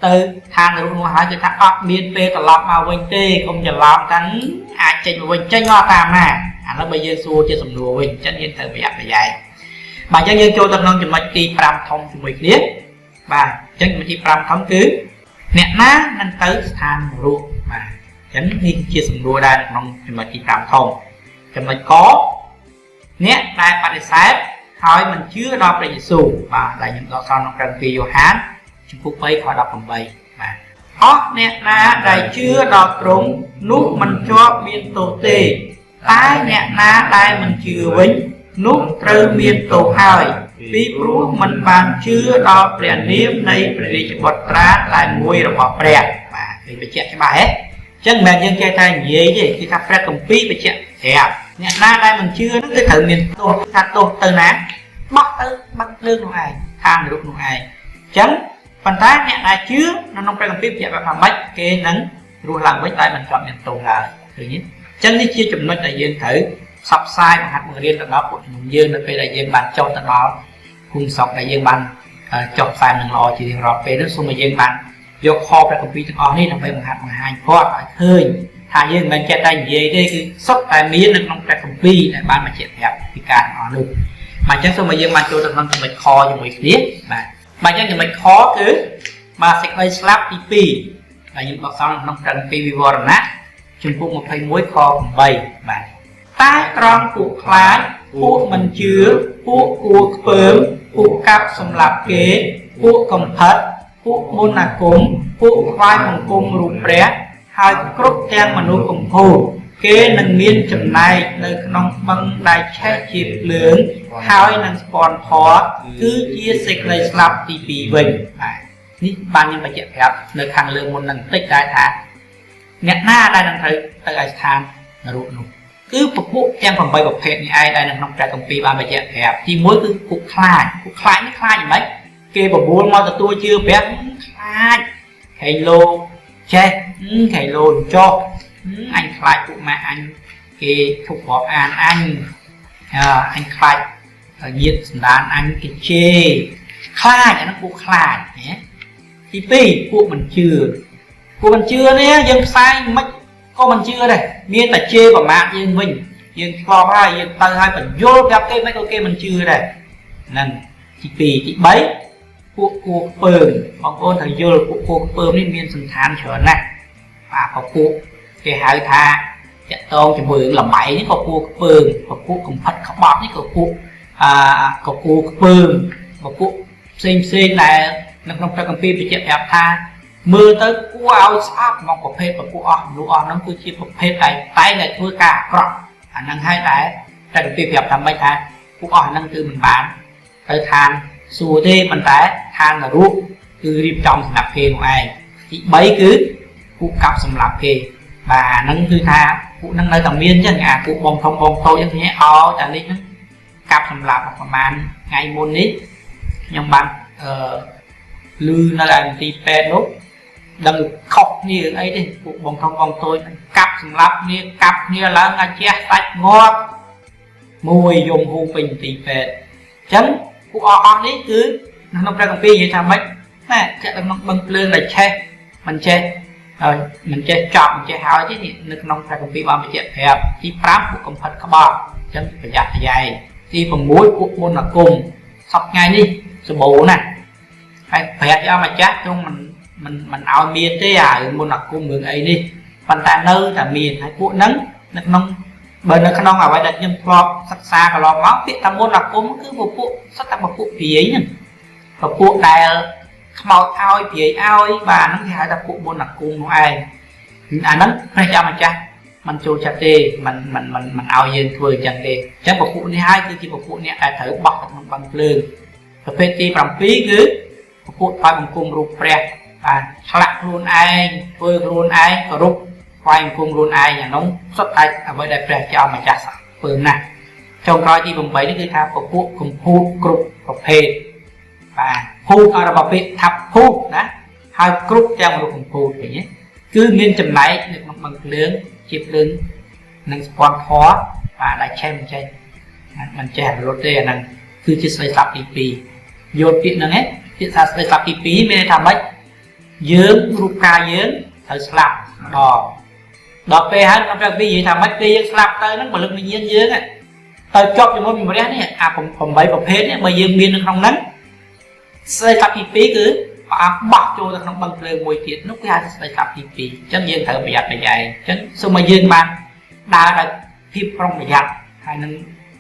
ទៅឋានរូបនោះហើយគឺថាអត់មានពេលត្រឡប់មកវិញទេកុំច្រឡំថាអាចចេញមកវិញចេញមកតាមណាអានោះបើយើងសួរជាសំណួរវិញអញ្ចឹងយើងត្រូវប្រយ័ត្នប្រយែងបាទអញ្ចឹងយើងចូលទៅក្នុងចំណុចទី5ធំជាមួយគ្នាបាទអញ្ចឹងចំណុចទី5ធំគឺអ្នកណានឹងទៅស្ថានរូបបាទអញ្ចឹងនេះជាសំណួរដែរក្នុងចំណុចទី5ធំចំណុចកអ្នកដែលបដិសេធហើយមិនជឿដល់ព្រះយេស៊ូវបាទដែលខ្ញុំដកស្រង់ក្នុងព្រះគម្ពីរយ៉ូហានជំពូក3ខ18បាទអស់អ្នកណាដែលជឿដល់ទ្រង់នោះមិនជាប់មានទោសទេតែអ្នកណាដែលមិនជឿវិញនោះត្រូវមានទោសហើយពីព្រោះមិនបានជឿដល់ព្រះនាមនៃព្រះរាជបុត្រាតែមួយរបស់ព្រះបាទគេបញ្ជាក់ច្បាស់ហ៎អញ្ចឹងមិនមែនយើងចេះតែនិយាយទេគឺថាព្រះគម្ពីរបញ្ជាក់ប្រាប់អ្នកណាដែលមិនជឿនោះគឺត្រូវមានទោសថាទោសទៅណាបោះទៅបឹងភ្លើងនោះឯងឋាននរកនោះឯងអញ្ចឹងប៉ុន្តែអ្នកដែលជឿនៅក្នុងព្រះគម្ពីរបញ្ជាក់ថាម៉េចគេនឹងរស់ឡើងវិញតែមិនជាប់មានទោសឡើយឃើញទេអញ្ចឹងនេះជាចំណុចដែលយើងត្រូវផ្សព្វផ្សាយបង្ហាត់បង្រៀនទៅដល់ពួកជំនុំយើងនៅពេលដែលយើងបានចុះទៅដល់ភូមិស្រុកដែលយើងបានចុះផ្សាយនឹងល្អជារៀងរាល់ពេលនោះសូមឲ្យយើងបានយកខព្រះគម្ពីរទាំងអស់នេះដើម្បីបង្ហាត់បង្ហាញគាត់ឲ្យឃើញថាយើងមិនមែនចេះតែនិយាយទេគឺសុទ្ធតែមាននៅក្នុងព្រះគម្ពីរដែលបានបញ្ជាក់ប្រាប់ពីការទាំងអស់នោះបាទអញ្ចឹងសូមឲ្យយើងបានចូលទៅក្នុងចំណុចខជាមួយគ្នាបាទបាទអញ្ចឹងចំណុចខគឺបាទសេចក្តីស្លាប់ទី2ដែលខ្ញុំបកស្រាយក្នុងព្រះគម្ពីរវិវរណៈជំពូក21ខ8បាទតែត្រង់ពួកខ្លាចពួកមិនជឿពួកគួខ្ពើមពួកកាប់សម្លាប់គេពួកកំផិតពួកមុនអាគមពួកថ្វាយបង្គំរូបព្រះហើយគ្រប់ទាំងមនុស្សកំពូលគេនឹងមានចំណែកនៅក្នុងបឹងដែលឆេះជាភ្លើងហើយនឹងស្ពាន់ធម៌គឺជាសេចក្តីស្លាប់ទី2វិញបាទនេះបានខ្ញុំបញ្ជាក់ប្រាប់នៅខាងលើមុននឹងបន្តិចដែរថាអ្នកណាដែលនឹងត្រូវទៅឯស្ថាននរកនោះគឺពពួកទាំង8ប្រភេទនេះឯងដែលនៅក្នុងព្រះគម្ពីរបានបញ្ជាក់ប្រាប់ទី1គឺពួកខ្លាចពួកខ្លាចនេះខ្លាចយ៉ាងម៉េចគេបបួលមកទទួលជឿព្រះខ្លាចខេងលោចេះខេងលោចុះអញខ្លាចពួកម៉ាក់អញគេឈប់រាប់អានអញអញខ្លាចញាតសន្តានអញគេជេរខ្លាចអានោះពួកខ្លាចណាទី2ពួកមិនជឿពួកមិនជឿនេះយើងផ្សាយមិនក៏មិនជឿដែរមានតែជេរប្រមាថយើងវិញយើងឆ្លងហើយយើងទៅហើយបញ្យល់ប្រាប់គេមិនក៏គេមិនជឿដែរហ្នឹងទី2ទី3ពួកគួខ្ពើមបងប្អូនត្រូវយល់ពួកគួខ្ពើមនេះមានសន្តានច្រើនណាស់បាទពពួកគេហៅថាតាក់តងជាមួយរឿងលំបែងនេះក៏គួខ្ពើមពពួកកំផិតក្បត់នេះក៏ពួកក៏គួខ្ពើមពពួកផ្សេងផ្សេងដែលនៅក្នុងព្រះគម្ពីរបញ្ជាក់ប្រាប់ថាមើលទៅគួរឲ្យស្អប់មកប្រភេទពពួកអស់មនុស្សអស់ហ្នឹងគឺជាប្រភេទដែលតែងតែធ្វើការអាក្រក់អាហ្នឹងហើយដែលព្រះគម្ពីរប្រាប់ថាម៉េចថាពួកអស់ហ្នឹងគឺមិនបានទៅឋានសួគ៌ទេប៉ុន្តែឋាននរកគឺរៀបចំសម្រាប់គេនោះឯងទី3គឺពួកកាប់សម្លាប់គេបាទអាហ្នឹងគឺថាពួកហ្នឹងនៅតែមានអញ្ចឹងអាពួកបងធំបងតូចអញ្ចឹងគេអោតែនេះហ្នឹងកាប់សម្លាប់ប្រហែលថ្ងៃមុននេះខ្ញុំបានឮនៅឯមន្ទីរពេទ្យនោះ ដឹងខុសគ្នាអីទេពួកបងធំបងតូចកាប់សម្លាប់គ្នាកាប់គ្នាឡើងអាជះសាច់ងាប់មួយយំហ៊ូពេញទីពេទ្យអញ្ចឹងពួកអស់នេះគឺក្នុងព្រះគម្ពីរនិយាយថាម៉េចណាចាក់ក្នុងបឹងភ្លើងដែលឆេះមិនចេះហើយមិនចេះចប់មិនចេះហើយទេនេះនៅក្នុងព្រះគម្ពីរបានបញ្ជាក់ប្រាប់ទី5ពួកកំផិតក្បត់អញ្ចឹងប្រយ័ត្នប្រយែងទី6ពួកមុនអាគមសពថ្ងៃនេះសម្បូរណាស់ហើយព្រះជាម្ចាស់ទ្រង់មិនឲ្យមានទេអារឿងមុនអាគមរឿងអីនេះប៉ុន្តែនៅតែមានហើយពួកហ្នឹងនៅក្នុងបើនៅក្នុងអ្វីដែលខ្ញុំធ្លាប់សិក្សាកន្លងមកពាក្យថាមុនអាគមគឺពពួកសុទ្ធតែពពួកព្រាយហ្នឹងពពួកដែលខ្មោចឲ្យព្រាយឲ្យបាទហ្នឹងគេហៅថាពួកមុនអាគមនោះឯងអាហ្នឹងព្រះជាម្ចាស់មិនចូលចិត្តទេមិនមិនមិនមិនឲ្យយើងធ្វើអញ្ចឹងទេអញ្ចឹងពពួកនេះហើយគឺជាពពួកអ្នកដែលត្រូវបោះទៅក្នុងបឹងភ្លើងប្រភេទទី7គឺពពួកថ្វាយបង្គំរូបព្រះបាទឆ្លាក់ខ្លួនឯងធ្វើខ្លួនឯងគោរពថ្វាយបង្គំខ្លួនឯងអានោះសុទ្ធតែអ្វីដែលព្រះជាម្ចាស់ធ្វើណាស់ចុងក្រោយទី8នេះគឺថាពពួកកំពូតគ្រប់ប្រភេទបាទភូតអរពាក្យថាភូតណាហើយគ្រប់ទាំងមនុស្សកំពូតឃើញទេគឺមានចំណែកនៅក្នុងបឹងភ្លើងជាភ្លើងនិងស្ពាន់ធរបាទដែលឆេះមិនចេះមិនចេះរលត់ទេអាហ្នឹងគឺជាស្ដីស្លាប់ទី2យល់ពាក្យហ្នឹងឯងពាក្យថាស្ដីស្លាប់ទី2មានន័យថាម៉េចយើងរូបកាយយើងត្រូវស្លាប់ម្ដងដល់ពេលហើយក្នុងព្រះគម្ពីរនិយាយថាម៉េចពេលយើងស្លាប់ទៅហ្នឹងពលឹកវិញ្ញាណយើងទៅជាប់ជាមួយនឹងព្រះនេះអា8ប្រភេទនេះបើយើងមាននៅក្នុងហ្នឹងស្ដីស្លាប់ទី2គឺព្រះអង្គបោះចូលទៅក្នុងបឹងភ្លើងមួយទៀតនោះគេហៅថាស្ដីស្លាប់ទី2អញ្ចឹងយើងត្រូវប្រយ័ត្នប្រយែងអញ្ចឹងសូមឲ្យយើងបានដើរដោយភាពប្រុងប្រយ័ត្នហើយនឹង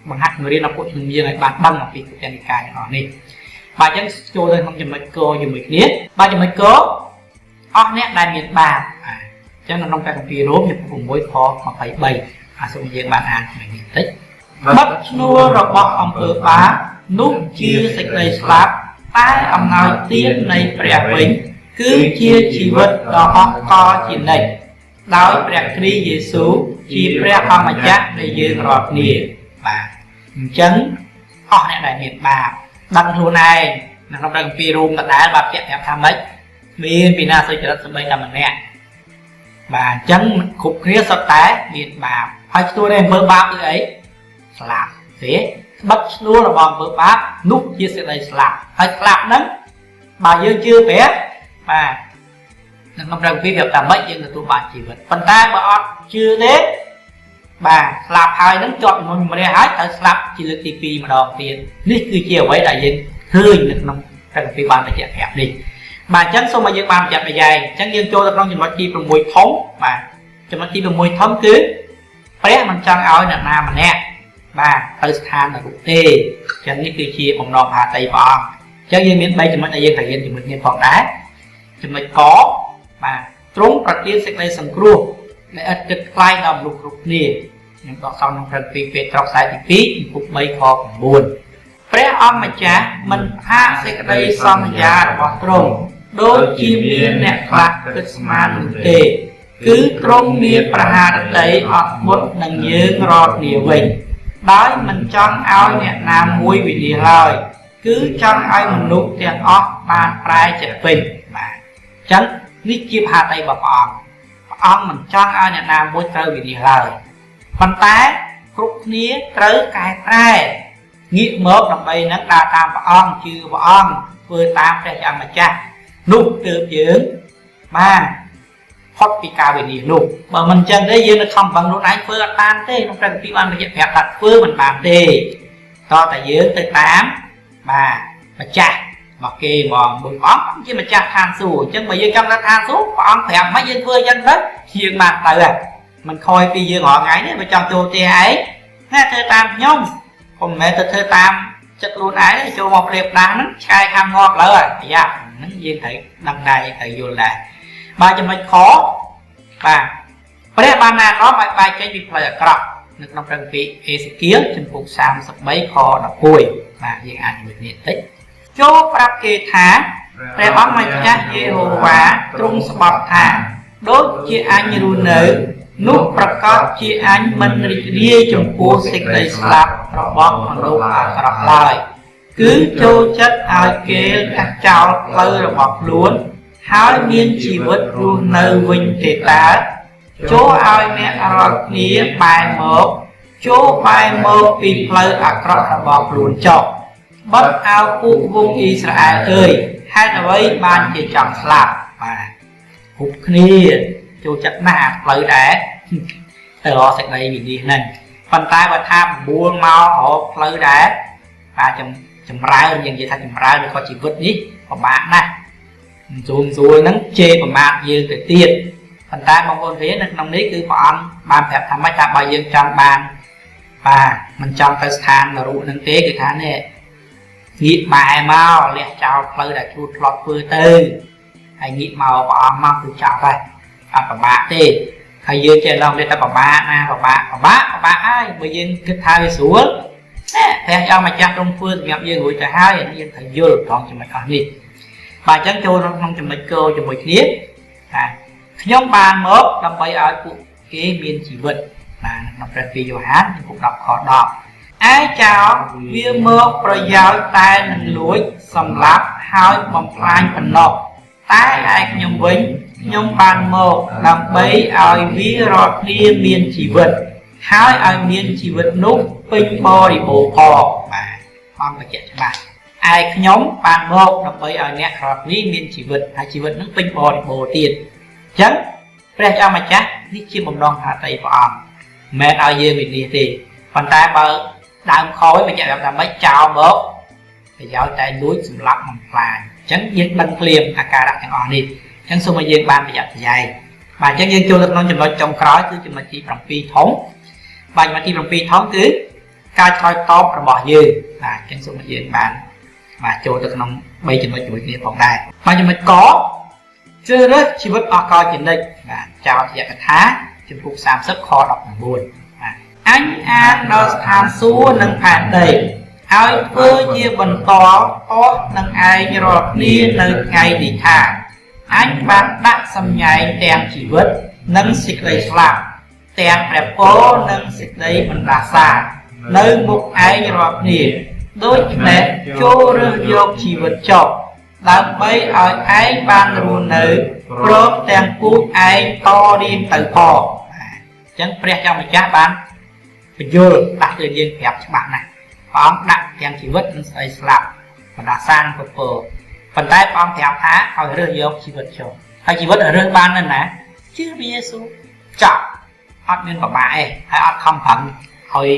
បង្ហាត់បង្រៀនដល់ពួកជំនាញឲ្យបានដឹងអំពីគុណនិកាយទាំងអស់នេះបាទអញ្ចឹងចូលទៅក្នុងចំណុចកជាមួយគ្នាបាទចំណុចកអស់អ្នកដែលមានបាបអញ្ចឹងក្នុងព្រះគម្ពីររ៉ូមជំពូក6ខ23អាសូមយើងបានអានមួយនេះតិចបិទឈ្នួលរបស់អំពើបាបនោះជាសេចក្តីស្លាប់តែអំណោយទាននៃព្រះវិញគឺជាជីវិតដ៏អស្ចារ្យជានិច្ចដោយព្រះគ្រីស្ទយេស៊ូវជាព្រះអម្ចាស់នៃយើងរាល់គ្នាបាទអញ្ចឹងអស់អ្នកដែលមានបាបដឹងខ្លួនឯងនៅក្នុងព្រះគម្ពីររ៉ូមដដែលបាទពាក្យប្រាប់ថាម៉េចមានពីណាសុចរិតសម្បីតែម្នាក់បាទអញ្ចឹងគ្រប់គ្នាសុទ្ធតែមានបាបហើយឈ្នួលនៃអំពើបាបគឺអីស្លាប់ទេបិទឈ្នួលរបស់អំពើបាបនោះជាសេចក្តីស្លាប់ហើយស្លាប់ហ្នឹងបើយើងជឿព្រះបាទនៅក្នុងព្រះគម្ពីរប្រាប់ថាម៉េចយើងទទួលបានជីវិតប៉ុន្តែបើអត់ជឿទេបាទស្លាប់ហើយហ្នឹងជាប់ជាមួយព្រះហើយត្រូវស្លាប់ជាលើកទី2ម្ដងទៀតនេះគឺជាអ្វីដែលយើងឃើញនៅក្នុងព្រះគម្ពីរបានបញ្ជាក់ប្រាប់នេះបាទអញ្ចឹងសូមឲ្យយើងបានប្រយ័ត្នប្រយែងអញ្ចឹងយើងចូលទៅក្នុងចំណុចទី6ធំបាទចំណុចទី6ធំគឺព្រះមិនចង់ឲ្យអ្នកណាម្នាក់បាទទៅស្ថាននរកទេអញ្ចឹងនេះគឺជាបំណងហាតីព្រះអង្គអញ្ចឹងយើងមាន3ចំណុចដែលយើងត្រូវរៀនជាមួយគ្នាផងដែរចំណុចកបាទទ្រង់ប្រទានសេចក្តីសង្គ្រោះដែលឥតគិតថ្លៃដល់មនុស្សគ្រប់គ្នាខ្ញុំដកស្រង់ក្នុងព្រះគម្ពីរពេត្រុសខ្សែទី2ជំពូក3ខ9ព្រះអង្គម្ចាស់មិនផ្អាកសេចក្តីសន្យារបស់ទ្រង់ដូចជាមានអ្នកខ្លះគិតស្មាននោះទេគឺទ្រង់មានប្រហារតីអត់មុតនឹងយើងរាល់គ្នាវិញដោយមិនចង់ឲ្យអ្នកណាមួយវិនិច្ឆ័យឡើយគឺចង់ឲ្យមនុស្សទាំងអស់បានប្រែចិត្តវិញបាទអញ្ចឹងនេះជាផាតីរបស់ព្រះអង្គព្រះអង្គមិនចង់ឲ្យអ្នកណាមួយត្រូវវិនិច្ឆ័យឡើយប៉ុន្តែគ្រប់គ្នាត្រូវកែប្រែងាកមកដើម្បីនឹងដើរតាមព្រះអង្គជឿព្រះអង្គធ្វើតាមព្រះជាម្ចាស់នោះទើបយើងបានផុតពីការវិនិច្ឆ័យនោះបើមិនចឹងទេយើងនៅខំប្រឹងខ្លួនឯងធ្វើអត់បានទេក្នុងព្រះគម្ពីរបានបញ្ជាក់ប្រាប់ថាធ្វើមិនបានទេតោះតែយើងទៅតាមបាទម្ចាស់មកគេហ្មងព្រះអង្គជាម្ចាស់ឋានសួគ៌អញ្ចឹងបើយើងចង់ទៅឋានសួគ៌ព្រះអង្គប្រាប់មកយើងធ្វើអញ្ចឹងទៅយើងបានទៅហើយមិនខ້ອຍពីយើងរាល់ថ្ងៃនេះបើចង់ចូលផ្ទះឯងណាធ្វើតាមខ្ញុំកុំមែនទៅធ្វើតាមចិត្តខ្លួនឯងចូលមកព្រាបដាស់ហ្នឹងឆ្កែខាំងាប់លើហើយប្រយ័ត្នហ្នឹងយើងត្រូវដឹងដែរត្រូវយល់ដែរបាទចំណុចខបាទព្រះបានណែនាំឲ្យបែកចេញពីផ្លូវអាក្រក់នៅក្នុងព្រះគម្ពីរអេសេគៀលជំពូក33ខ11បាទយើងអានជាមួយគ្នាបន្តិចចូលប្រាប់គេថាព្រះអង្គម្ចាស់យេហូវ៉ាទ្រង់ស្បត់ថាដូចជាអញរស់នៅនោះប្រកាសជាអញមិនរីករាយចំពោះសេចក្តីស្លាប់របស់មនុស្សអាក្រក់ឡើយគឺចូលចិត្តឲ្យគេលះចោលផ្លូវរបស់ខ្លួន ហើយមានជីវិតរស់នៅវិញទេតើចូលឲ្យអ្នករាល់គ្នាបែរមកចូលបែរមកពីផ្លូវអាក្រក់របស់ខ្លួនចុះបិទអោពួកវងអ៊ីស្រាអែលអើយហេតុអ្វីបានជាចង់ស្លាប់បាទគ្រប់គ្នាចូលចិត្តណាស់អាផ្លូវដែរទៅរកសេចក្តីវិនិច្ឆ័យហ្នឹងប៉ុន្តែបើថាបួលមករកផ្លូវដែរបាទចម្រើនយើងនិយាយថាចម្រើនឬក៏ជីវិតនេះពិបាកណាស់ស្រួលស្រួលហ្នឹងជេរប្រមាថយើងទៅទៀតប៉ុន្តែបងប្អូនគ្នានៅក្នុងនេះគឺព្រះអង្គបានប្រាប់ថាម៉េចថាបើយើងចង់បានបាទមិនចង់ទៅស្ថាននរកហ្នឹងទេគឺថានេះងាកបែរមកលះចោលផ្លូវដែលខ្លួនធ្លាប់ធ្វើទៅហើយងាកមកព្រះអង្គមកគឺចប់ហើយអត់ពិបាកទេហើយយើងចេះឡងនេះតែពិបាកណាពិបាកពិបាកពិបាកហើយបើយើងគិតថាវាស្រួលព្រះអង្គម្ចាស់ទ្រង់ធ្វើសម្រាប់យើងរួចទៅហើយយើងត្រូវយល់ត្រង់ចំណុចអស់នេះបាទអញ្ចឹងចូលក្នុងចំណុចគោជាមួយគ្នាបាទខ្ញុំបានមកដើម្បីឲ្យពួកគេមានជីវិតបាទក្នុងព្រះពីយ៉ូហានជំពូក10ខ10ឯចោលវាមកប្រយោជន៍តែនឹងលួចសម្លាប់ហើយបំផ្លាញប៉ុណ្ណោះតែឯខ្ញុំវិញខ្ញុំបានមកដើម្បីឲ្យវារាល់គ្នាមានជីវិតហើយឲ្យមានជីវិតនោះពេញបរិបូរណ៍ផងបាទបងបញ្ជាក់ច្បាស់ឯខ្ញុំបានមកដើម្បីឲ្យអ្នករាល់គ្នាមានជីវិតហើយជីវិតនឹងពេញបរិបូរណ៍ទៀតអញ្ចឹងព្រះជាម្ចាស់នេះជាបំណងហត្ថីព្រះអង្គមិនមែនឲ្យយើងវិនិច្ឆ័យទេប៉ុន្តែបើដើមខវិញបញ្ជាក់ថាម៉េចចោលមកប្រយោជន៍តែលួចសម្លាប់បំផ្លាញអញ្ចឹងយើងដឹងភ្លាមអាការៈទាំងអស់នេះអញ្ចឹងសូមឲ្យយើងបានប្រយ័ត្នប្រយែងបាទអញ្ចឹងយើងចូលទៅក្នុងចំណុចចុងក្រោយគឺចំណុចទី7ធំបាទចំណុចទី7ធំគឺការឆ្លើយតបរបស់យើងបាទអញ្ចឹងសូមឲ្យយើងបានបាទចូលទៅក្នុង3ចំណុចជាមួយគ្នាផងដែរបាទចំណុចកជ្រើសរើសជីវិតអស់កលជានិច្ចបាទចោទយកថាជំពូក30ខ19បាទអញអានដល់ស្ថានសួគ៌និងផែនដីឲ្យធ្វើជាបន្តទាស់នឹងឯងរាល់គ្នានៅថ្ងៃនេះថាអញបានដាក់សម្ញែងទាំងជីវិតនិងសេចក្តីស្លាប់ទាំងព្រះពរនិងសេចក្តីបណ្ដាសានៅមុខឯងរាល់គ្នាដូច្នេះចូលរើសយកជីវិតចុះដើម្បីឲ្យឯងបានរស់នៅព្រមទាំងពូជឯងតរៀងទៅផងបាទអញ្ចឹងព្រះជាម្ចាស់បានបញ្យល់ដាក់ទៅយើងប្រាប់ច្បាស់ណាស់ព្រះអង្គដាក់ទាំងជីវិតនិងស្អីស្លាប់បណ្ដាសានិងពពកប៉ុន្តែព្រះអង្គប្រាប់ថាឲ្យរើសយកជីវិតចុះហើយជីវិតរើសបាននៅណាជឿព្រះយេស៊ូវចប់អត់មានពិបាកទេហើយអត់ខំប្រឹងឲ្យ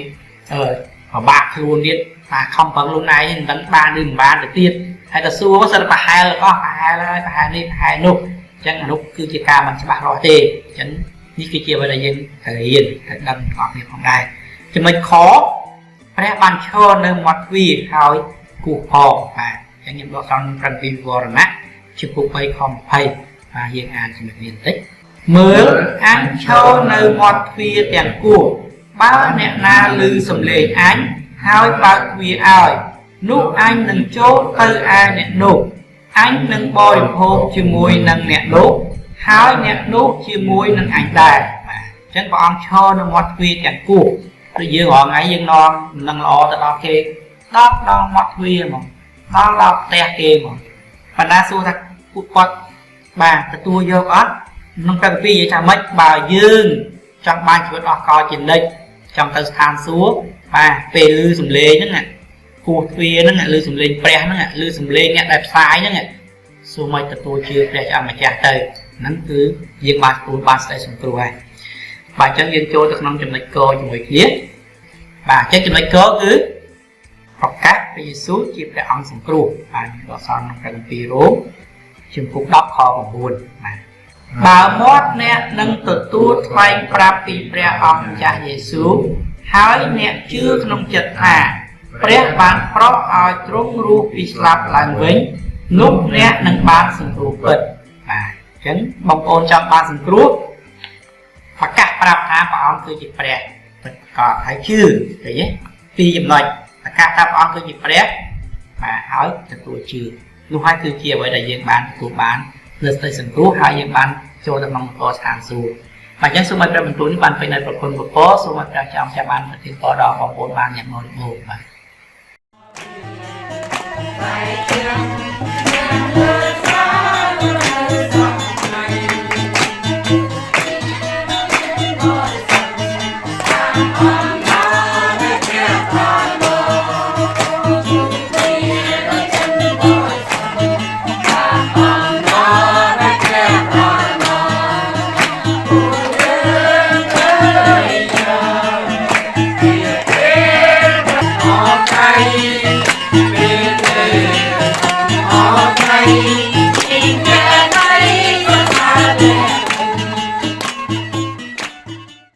ពិបាកខ្លួនទៀតថាខំប្រឹងខ្លួនឯងមិនដឹងបានឬមិនបានទៅទៀតហើយទៅសួរសិតប្រហែលអស់ប្រហែលហើយប្រហែលនេះប្រហែលនោះអញ្ចឹងនោះគឺជាការមិនច្បាស់លាស់ទេអញ្ចឹងនេះគឺជាអ្វីដែលយើងត្រូវរៀនត្រូវដឹងទាំងអស់គ្នាផងដែរចំណុចខព្រះបានឈរនៅមាត់ទ្វារហើយគោះផងបាទអញ្ចឹងខ្ញុំដកស្រង់ប្រាំពីវរណៈជំពូក3ខ20បាទយើងអានចំណុចនេះបន្តិចមើលអញឈរនៅមាត់ទ្វារទាំងគោះបើអ្នកណាឮសំឡេងអញហើយបើកទ្វារឲ្យនោះអញនឹងចូលទៅឯអ្នកនោះអញនឹងបរិភោគជាមួយនឹងអ្នកនោះហើយអ្នកនោះជាមួយនឹងអញដែរបាទអញ្ចឹងព្រះអង្គឈរនៅមាត់ទ្វារទាំងគោះដូចយើងរាល់ថ្ងៃយើងនាំនឹងល្អទៅដល់គេដល់មាត់ទ្វារហ្មងដល់ផ្ទះគេហ្មងប៉ុន្តែសួរថាពួកគាត់បាទទទួលយកអត់ក្នុងព្រះគម្ពីរនិយាយថាម៉េចបើយើងចង់បានជីវិតអស់កលជានិច្ចចង់ទៅស្ថានសួគ៌បាទពេលឮសំឡេងហ្នឹងគោះទ្វារហ្នឹងឮសំឡេងព្រះហ្នឹងឮសំឡេងអ្នកដែលផ្សាយហ្នឹងសូមឲ្យទទួលជឿព្រះជាម្ចាស់ទៅហ្នឹងគឺយើងបានទទួលបានសេចក្តីសង្គ្រោះហើយបាទអញ្ចឹងយើងចូលទៅក្នុងចំណុចកជាមួយគ្នាបាទអញ្ចឹងចំណុចកគឺប្រកាសព្រះយេស៊ូវជាព្រះអង្គសង្គ្រោះបាទខ្ញុំដកស្រង់ក្នុងព្រះគម្ពីររ៉ូមជំពូក10ខ9បាទបើមាត់អ្នកនឹងទទួលថ្លែងប្រាប់ពីព្រះអង្គម្ចាស់យេស៊ូវហើយអ្នកជឿក្នុងចិត្តថាព្រះបានប្រោសឲ្យទ្រង់រស់ពីស្លាប់ឡើងវិញនោះអ្នកនឹងបានសង្គ្រោះពិតបាទអញ្ចឹងបងប្អូនចង់បានសង្គ្រោះប្រកាសប្រាប់ថាព្រះអង្គគឺជាព្រះពិតប្រាកដហើយជឿឃើញទេពីរចំណុចប្រកាសថាព្រះអង្គគឺជាព្រះបាទហើយទទួលជឿនោះហើយគឺជាអ្វីដែលយើងបានទទួលបាននៅស្ទើរសង្គ្រោះហើយយើងបានចូលទៅក្នុងនគរស្ថានសួគ៌បាទអញ្ចឹងសូមឲ្យព្រះបន្ទូលនេះបានពេញដោយព្រះគុណពរសូមឲ្យព្រះជាម្ចាស់បានប្រទានពរដល់បងប្អូនបានយ៉ាងបរិបូរណ៍បាទ